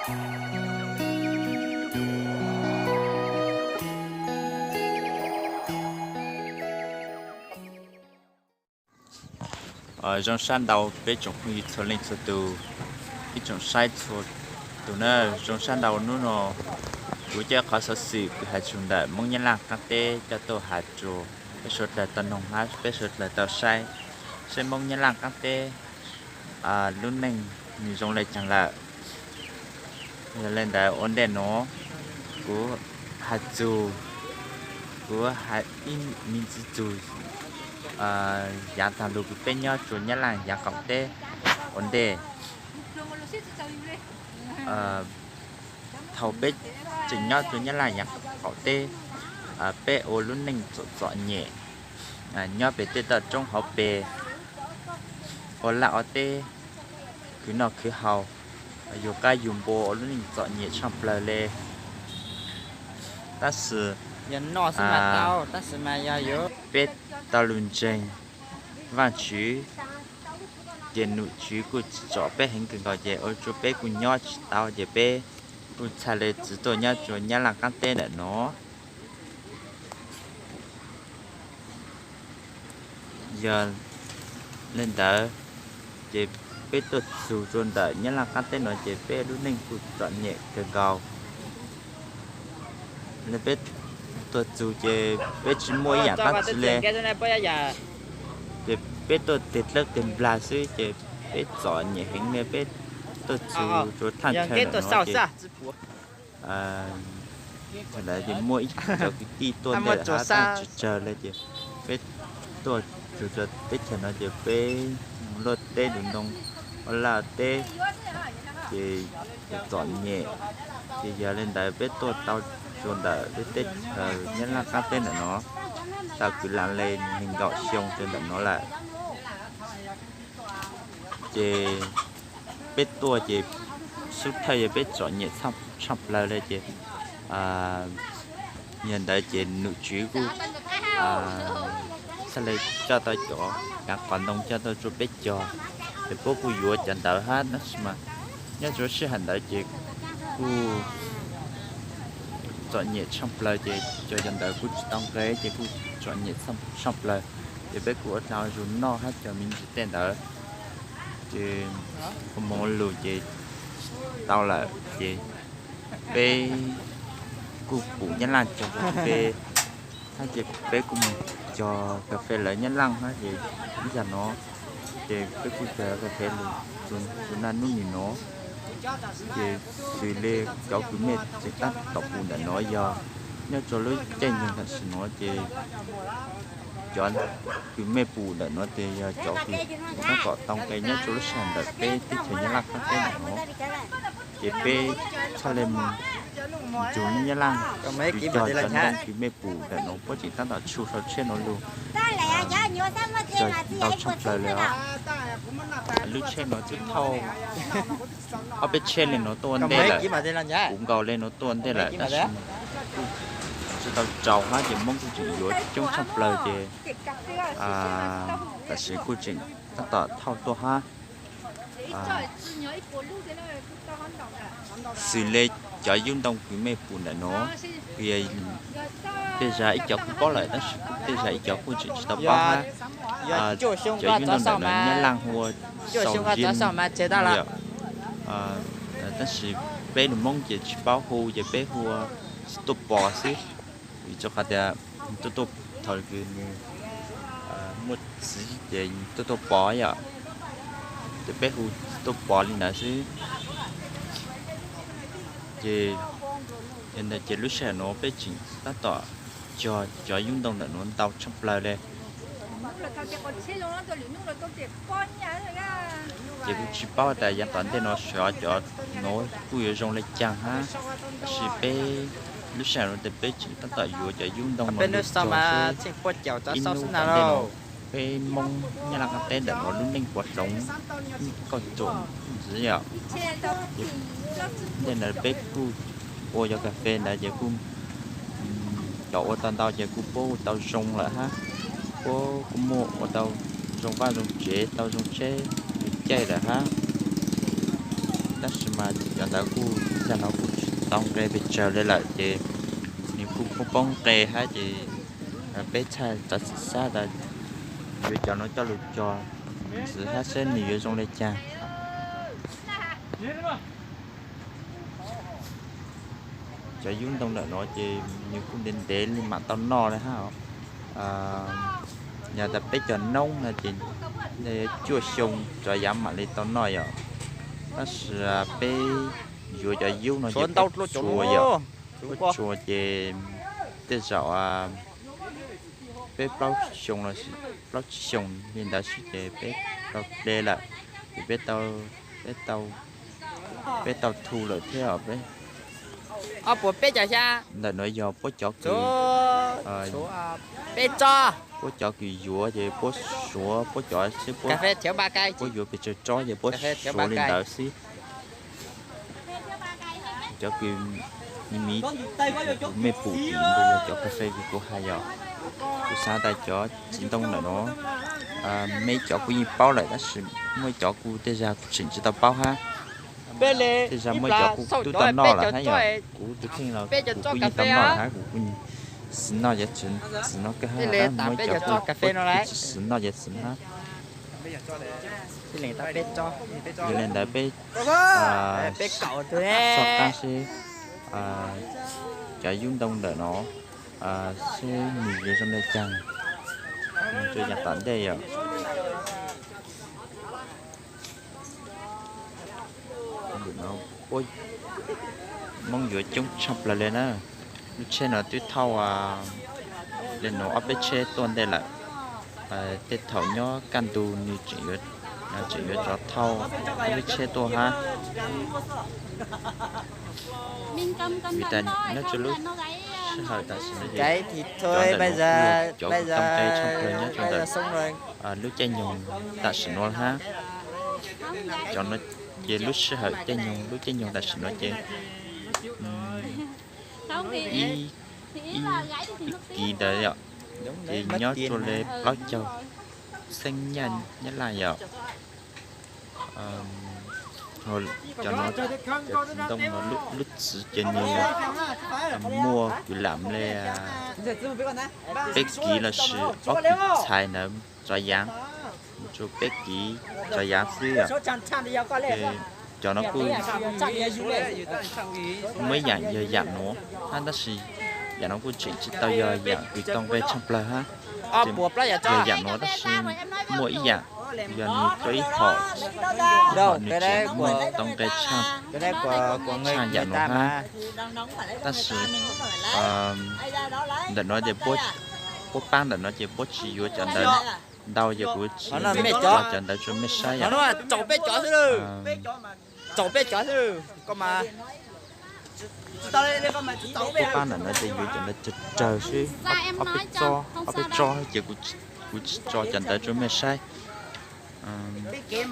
Zoo sab ntau peb tsoom phooj ywg txhua leej txhua tus, ib tsoom saib txhua tus na, zoo sab ntau hnub no kuv coj qhov xov xwm kws has txug ntawm Moob Nyab Laj qaab teb coj tuaj has rua peb suav dlawg tau noog hab peb suav dlawg tau saib, saib Moob Nyab Laj qaab teb lub neej nwg zoo le caag lawm. Yog le ntawd ua ntej nuav kuv has txug, kuv has ib me ntsis txug yaav taag lug kws peb nyob rua Nyab Laj yaav qaum teb ua ntej. Thaus peb tseem nyob rua Nyab Laj yaav qaum teb, peb ua lub neej txom txom nyem, nyob pem tej toj roob hauv pes, ua laj ua teb, khwv noj khwv haus, yug qaab yug npua, ua lub neej txom nyem tshaj plawg le. Tab sis peb tau lug ntseeg Vaajtswv ces num tswv kuj tsom peb heev kawg nkaus ces ua rua peb kuj nyob tsis tau ces peb kuj txhaj le txwv tuaj nyob rua Nyab Laj qaab teb ntawm nuav. Yog le ntawd ces peb tuaj txug rua ntawm Nyab Laj qaab teb nuav ces peb lub neej kuj txom nyem kawg nkaus le. Peb tuaj txug ces peb tsis muaj ib yaam dlaab tsi le, ces peb tuaj teg dlawb teg nplag xwb ces peb txom nyem heev le. Peb tuaj txug rua thaaj chaw ntawm nuav ces muaj ib cov kwv tij tuaj ntej lawm hab, tab tsis tsawg le ces peb tuaj txug rua teb chaws no ces peb luaj teb lug ntoo, ua laj teb ces txom nyem. Ces yog le ntawd peb tuaj tau rua ntawm peb teb chaws Nyab Laj qaab teb ntawm nuav tau kwv lam le neeg nkaum xyoo rua ntawm nuav lawm. Ces peb tuaj ces xub thawj yog peb txom nyem tshaj plawg le ces yog ntawd ces num tswv kuj txhaj le coj tau cov kaav qos ntoo coj tuaj rua peb cog, ces puab kuj yuav cov ntawd hab, tab sis mas nyob rua sij hawm ntawd ces kuj txom nyem tshaj plawg ces cog cov ntawd kuj tsis tau nqe ces kuj txom nyem tshaj plawg. Ces peb kuj ua dlaag zug noj hab cog me ntsis tej ntawd ces kuj moog lug ces tau lawm ces peb kuj pum Nyab Laj cog kas fes hab ces peb kuj moog cog kas fes lawv Nyab Laj hab ces ib zag nuav ces peb kuj cog kas fes lug txug naj nub nwg nuav. Ces xws le cov kws mej tseem taab tom pum ntawm nuav yog nyob rua lub caij nyoog tam sim nuav ces cov kws mej pum ntawm nuav ces yog cov kws taab tom tau nqe nyob rua lub sij hawm ntawm peb teb chaws Nyab Laj qaab teb ntawm nuav. Ces peb txhaj le moog nrug Nyab Laj kws cog cov ntoo kws mej pum ntawm nuav puab tseem taab tom tshu sau tsheb nuav lug cog ntau tshaj plawg le os. Lub tsheb nuav twb thauj ob peb tsheb le nuav tuaj ua ntej lawm, puv nkaus le nuav tuaj ua ntej lawm tab sis tsis tau tsaus hab ces Moob kuj tseem yuav coob tshaj plawg ces tam sim kuj tseem taab tom thauj tuaj hab. Xws le cov yub ntoo kws mej pum ntawm nuav, kws yog tej zag ib cov kuj paub lawm tab sis tej zag ib cov kuj tseem tsis tau paub hab. Cov yub ntoo ntawm nuav Nyab Laj hu ua sau zib yom, tab sis peb lus Moob ces tsis paub hu ces peb hu ua tuaj pos xwb. Vim rua qhov tias tuaj tuaj thaum kws nws muaj txiv ces tuaj tuaj pos yom, ces peb hu tuaj pos li ntawd xwb. Ces yog ntawd ces lub sij hawm nuav peb tseem taab tom cog cov yub ntoo ntawm nuav ntau tshaj plawg le. Ces kuj tsis paub tas yav tom ntej nuav sov cov nuav kuj yuav zoo le caag hab, tab sis peb lub sij hawm nuav tes peb tseem taab tom yuav cov yub ntoo nuav lug cog xwb. Ib nub tom ntej nuav peb Moob Nyab Laj qaab teb ntawm nuav lub neej puas hloov kauj ruam ntxiv yom. Ntej ntawd peb kuj ua cov kas fes ntawd ces kuj cov ua tau ntau ces kuj puab ua tau zoo lawm hab, puab kuj muaj ua tau zoo vaj zoo tsev tau zoo tsheb caij lawm hab. Tab sis mas cov ntawd kuj tag no kuj tsis tau nqe pes tsawg li lawm ces nws kuj poob poob nqe hab ces peb txhaj txav txim sab tas yuav cov no coj lug cog ntxiv hab seb nws yuav zoo le caag. Cov yub ntoo ntawm no ces nws kuj ntev ntev li mam tau noj le hab. Yog tas peb cov noob no ces cuaj xyoo tov yav mam li tau noj yom. Tab sis peb yuav cov yub no ces peb tshua yom, peb tshua ces tej zaum peb plaub xyoo los plaub tsib xyoo li ntawd xwb ces peb tau ple lawm, ces peb tau, peb tau thu lawm thiab os. Peb, ntawm nuav yog puab cov kws, puab cov kws yuav ces puab suav, puab cov, puab yuav pes tsawg tsob ces puab suav li ntawd xwb. Cov kws miv, mej pum tim ntug yog cov kas fes kws kuv has yom. Kuv xav tas cov txiv ntoo ntawm no, mej cov kuj yeej paub lawm tab sis muaj cov kuj tej zag kuj tseem tsis tau paub hab. Tej zag muaj cov kuj tub tau noj lawm hab yom. Kuv tus kheej los kuv kuj yeej tau noj lawm hab, kuv kuj xwm noj cov txiv no kawg hab, tab muaj cov kuj tsis xwm noj cov txiv no hab. Yog li ntawd peb soj qaab seb cov yub ntoo ntawm no seb nws yuav zoo le caag rua yav tom ntej yom. Hmoob yuav coob tshaj plawg le na. Lub tsheb no twb thauj le nuav ob peb tsheb tuaj ntej lawm. Tej thaum nyob kaj ntug nws tseem yuav rov thauj ob peb tsheb tuaj hab. Vim tas nyob rua lub sij hawm tam sim no ces cov ntawm no kuj yog cov kws tau nqe tshaj plawg nyob rua ntawm lub caij nyoog tam sim no hab. Cov no ces lub sij hawm caij nyoog, lub caij nyoog tam sim no ces ib, ib kiv ntawd yom, ces nyob rua le plaub caug xeeb nyaj Nyab Laj yom. Cov no, cov txiv ntoo no lub txwv ces nws muaj kws lam le peb kiv lossis ob kiv txhais ntawd txog yaav, mus rua peb kiv txog yaav xwb yom. Cov no kuj muaj ib yaam yog yaam nuav hab, tab sis yaam no kuj tseem tsis tau yog yaam kws tau nqe tshaj plawg hab. Yog yaam nuav tab sis muaj ib yaam yog nws tau ib hom, ib hom nws tseem muaj tau nqe tshaj yaam nuav hab. Tab sis ntawm no ces puab paab ntawm no ces puab tsis yuav cov ntawd ntau ces kuv tsis cov ntawd rua mej saib yom. Puab paab ntawm no ces yuav cov ntawd tsawg tsawg xwb, ob peb tsob, ob peb tsob ces kuv tsis tso cov ntawd rua mej saib. Yog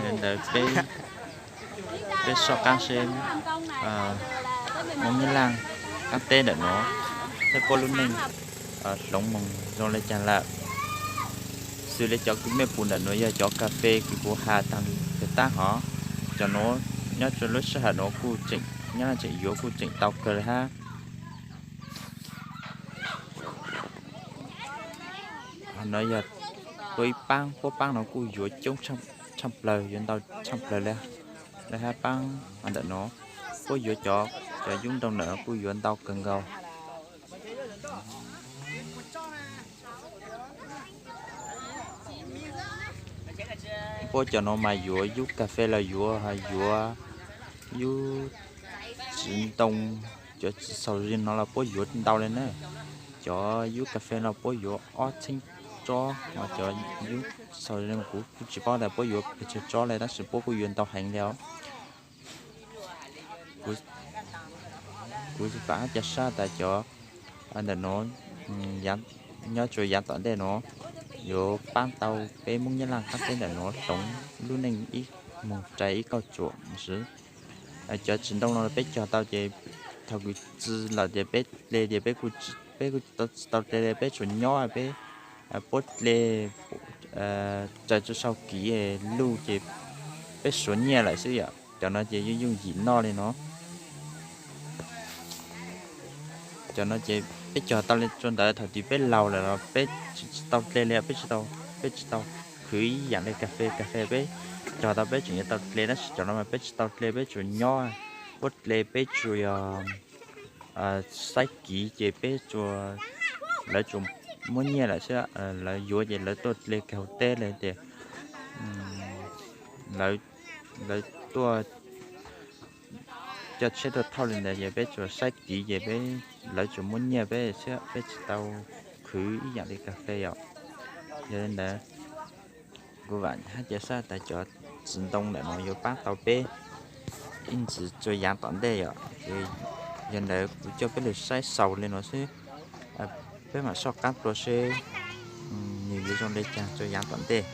li ntawd peb soj qaab seb Moob Nyab Laaj qaab teb ntawm nuav thiab puab lub neej hloov moog zoo le caag lawm. Xws li cov kws mej pum ntawm nuav yog cov kas fes kws kuv has taag tag hov. Cov nuav nyob rua lub sij hawm nuav kuj tseem, Nyab Laaj tseem yuav kuj tseem tau kawg le hab. Hov no yog puab ib paab, puab paab no kuj yuav coob tshaj plawg, yuav ntau tshaj plawg le hab paab ntawm no. Puab yuav cov, cov yub ntoo ntawm no kuj yuav ntau kawg nkaus. Puab cov no mas yuav yub kas fes los yuav, yuav yub txiv ntoo, cov txiv xaus zis no los puab yuav ntau le na. Cov yub kas fes no puab yuav ob txheeb tsob, hos cov yub xaus zis no kuv kuj tsis paub tas puab yuav pes tsawg tsob le, tab sis puab kuj yuav ntau heev le os. Kuv, kuv xav hab ca sab tas cov ntawm nuav nyob rua yaav tom ntej nuav yuav paab tau peb Moob Nyab Laaj qaab teb ntawm nuav hloov lub neej ib moog rais ib kauj tsuam xwb. Cov txiv ntoo no peb cog tau ces thaum kws txi lawm ces peb ple tias peb kuj tsis tau ple le, peb tsuas nyob peb puab tle, tsaws tso sau kiv luj ces peb suav nyiaj lawm xwb yom. Cov no ces yooj yooj yim noj li no. Cov no ces peb cog tau li tsua ntawd thaum twg peb laus lawm los peb tsis tau tle li, peb tsis tau, peb tsis tau khwv ib yam li kas fes. Kas fes peb cog tau peb tseem yuav tau tle tab sis cov no mas peb tsis tau tle, peb tsuas nyob puab tle, peb tsuas yog saib kiv ces peb tsuas, lawv tsuas muab nyiaj lawm xwb. Lawv yuav ces lawv tuaj tle kawg hauv teb li tias lawv tuaj coj tsheb tuaj thauj li ntawd ces peb tsuas saib kiv ces peb, lawv tsuas muab nyiaj peb xwb, peb tsis tau khwv ib yam li kas fes yom. Yog li ntawd kuv vam hab cia sab tas cov txiv ntoo ntawm no yuav pab tau peb ib ntxiv txua yaav tom ntej yom. Yog ntawd kuv coj peb lug saib xaus li no xwb, peb mam soj qaab plua seb nws yuav zoo le caag txua yaav tom ntej.